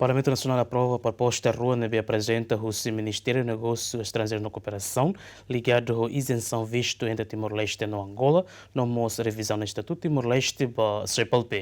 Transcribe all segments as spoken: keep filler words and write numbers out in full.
Parlamentu Nasionál aprova proposta rua ne'ebé aprezenta husi Ministériu Negósiu Estranjeiru no Kooperasaun, ligadu ho izensaun vistu entre Timor-Leste no Angola, no mós revizaun Estatutu Timor-Leste ba C P L P.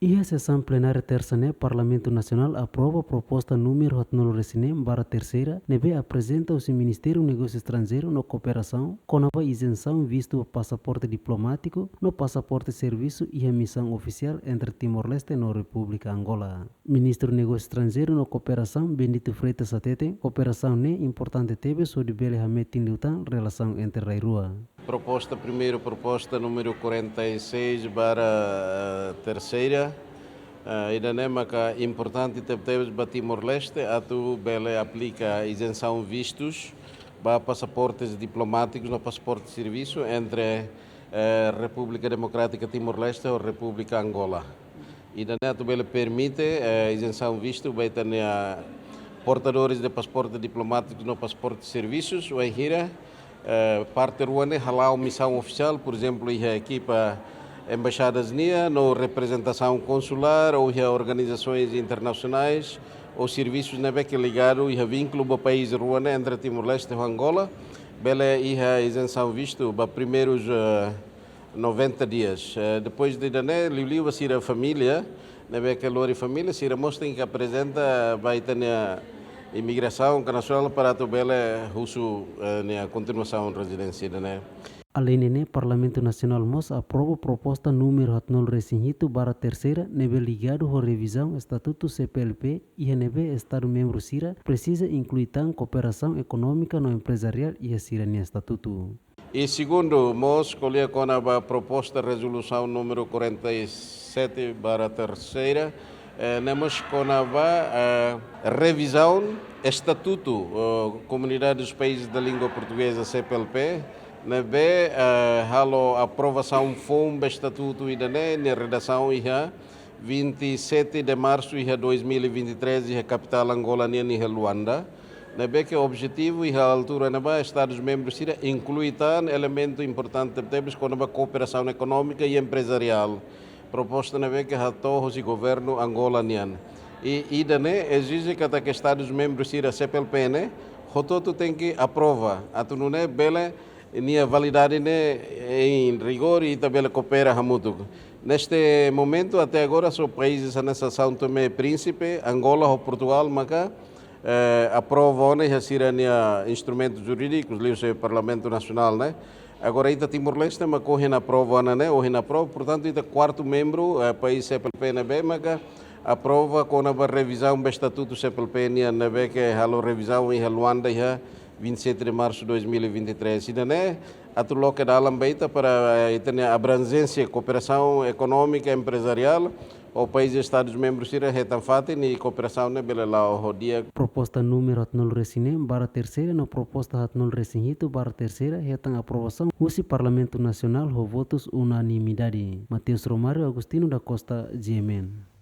Iha sesaun plenária tersa ne'e, Parlamentu Nasionál aprova proposta númeru haatnulu-resin-neen barra terseira, ne'ebé aprezenta husi Ministériu Negósiu Estranjeiru no Kooperasaun, kona-ba izensaun vistu pasaporte diplomátiku no pasaporte servisu iha misaun ofisiál entre Timor-Leste no Repúblika Angola. Ministru Negósiu Estranjeiru no Kooperasaun, Bendito Freitas, hateten, kooperasaun ne'e importante tebes hodi bele hametin liután relasaun entre rai rua. Proposta, primeira proposta número quarenta e seis barra terceira. Ah, ida-ne'e maka importante tebetebes ba Timor-Leste atu bele aplika izensaun vistus ba pasaportes diplomátikus no pasaporte servisu entre, eh, Repúblika Demokrátika Timor-Leste ho Repúblika Angola. Ida-ne'e atu bele permite, eh, izensaun vistu ba ita-nia portadores de pasaporte diplomátiku no pasaporte servisus, wainhira, eh, parte rua ne'e hala'o misaun ofisiál, por ezemplu, iha ekipa embaixadas nian, no reprezentasaun konsulár, ou iha organizasoens internasionais, ou servisus ne'ebé ke ligadu iha vínkulu ba país rua ne'e entre Timor-Leste ho Angola, bele iha izensaun vistu ba primeirus, eh, noventa dias. Eh, depois de ida-ne'e, liuliu ba sira família, ne'ebé ke lori família, sira mós tenke aprezenta ba ita-nia imigrasaun ka nasionál para atu bele husu, eh, nia kontinuasaun rezidénsia ida-ne'e. Aleinde ne'e, Parlamentu Nasionál mós aprova proposta númeru haatnulu-resin-hitu barra terseira, ne'ebé ligadu ho revizaun Estatutu C P L P, iha ne'ebé Estadu membru sira presiza inklui tan kooperasaun ekonómika no emprezariál iha sira-nia estatutu. I segundu, mós ko'alia kona-ba proposta rezolusaun númeru quarenta e sete barra terseira, eh, ne'e mós kona-ba, eh, revizaun Estatutu, eh, Comunidade dos Países da Língua Portuguesa, C P L P, ne'ebé, eh, halo aprovasaun foun ba estatutu ida-ne'e, nia redasaun iha vinte e sete de março iha dois mil e vinte e três iha kapitál Angola nian iha Luanda. Ne'ebé ke objetivu iha altura ne'ebá Estadus membrus sira inklui tan elementu importante tebes kona-ba kooperasaun ekonómika i emprezariál. Proposta ne'ebé ke hato'o husi governu Angola nian. I ida-ne'e ezije katak Estadus membrus sira C P L P ne'e hotu-hotu tenke aprova. Atu nune'e bele nia validade ne'e em rigor ita bele koopera hamutuk. Neste momento, até agora, só países hanesan São Tomé e Príncipe, Angola ho Portugal maka, eh, aprova ona iha sira-nia instrumentus jurídikus, liuhusi Parlamentu Nasionál ne'e. Agora ita Timor-Leste maka ohin aprova ona ne'e, ohin aprova, portantu ita kuartu membru, eh, país C P L P ne'ebé maka aprova kona-ba revizaun ba estatutu C P L P nian ne'ebé ke halo revizaun iha Luanda iha vinte e sete de março dois mil e vinte e três. Ida-ne'e atu loke dalan ba ita para, eh, ita-nia abranjénsia kooperasaun ekonómika, emprezariál, ho país Estadus membrus sira hetan fatin i kooperasaun ne'e bele la'o ho di'ak. Proposta númeru haatnulu-resin-neen barra terseira no proposta haatnulu-resin-hitu barra terseira hetan aprovasaun husi Parlamentu Nasionál ho votus unanimidade. Mateus Romário, Agostinho da Costa, G M N.